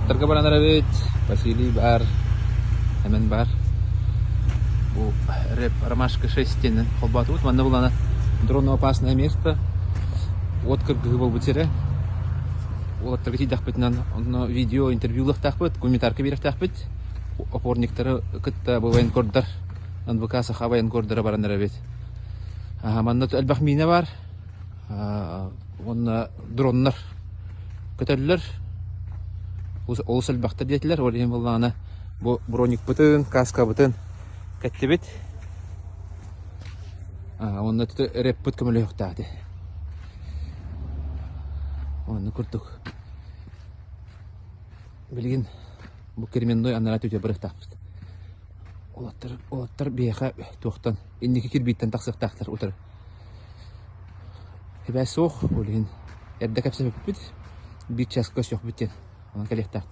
Уолаттарга баран эрэбит, Василий баар, Эмэн баар. Бу рэп Ромашка 6 диэн холбоотубут. Манна булана дрону опасное место. Уот кыргыһыы буолбут сирэ. Уолаттарга тиийдэхпитинэн онно видео интервью ылыахтаахпыт, гуманитарка биэриэхтээхпит. Опорниктары кытта бу военкордар, НВК Саха военкордара баран эрэбит. Манна элбэх миинэ бар. Уонна дроннар көтөллөр. Олус элбэхтэр диэтилэр. Ол иһин буоллаҕына бу броникпытын, каскабытын кэттибит. Уонна рэппит көмөлөһүөхтээх Онно курдук. Билигин бу Кременной анараа түтэ барыахтаахпыт. Уолаттар, уолаттар биһиэхэ туохтан инники кирбииттэн тахсыахтаахтар утары. Сибээс суох, ол иһин эрдэ кэпсэппиппит, биир чааска көрсүөхпүт диэн онон кэлиэхтээхтэр.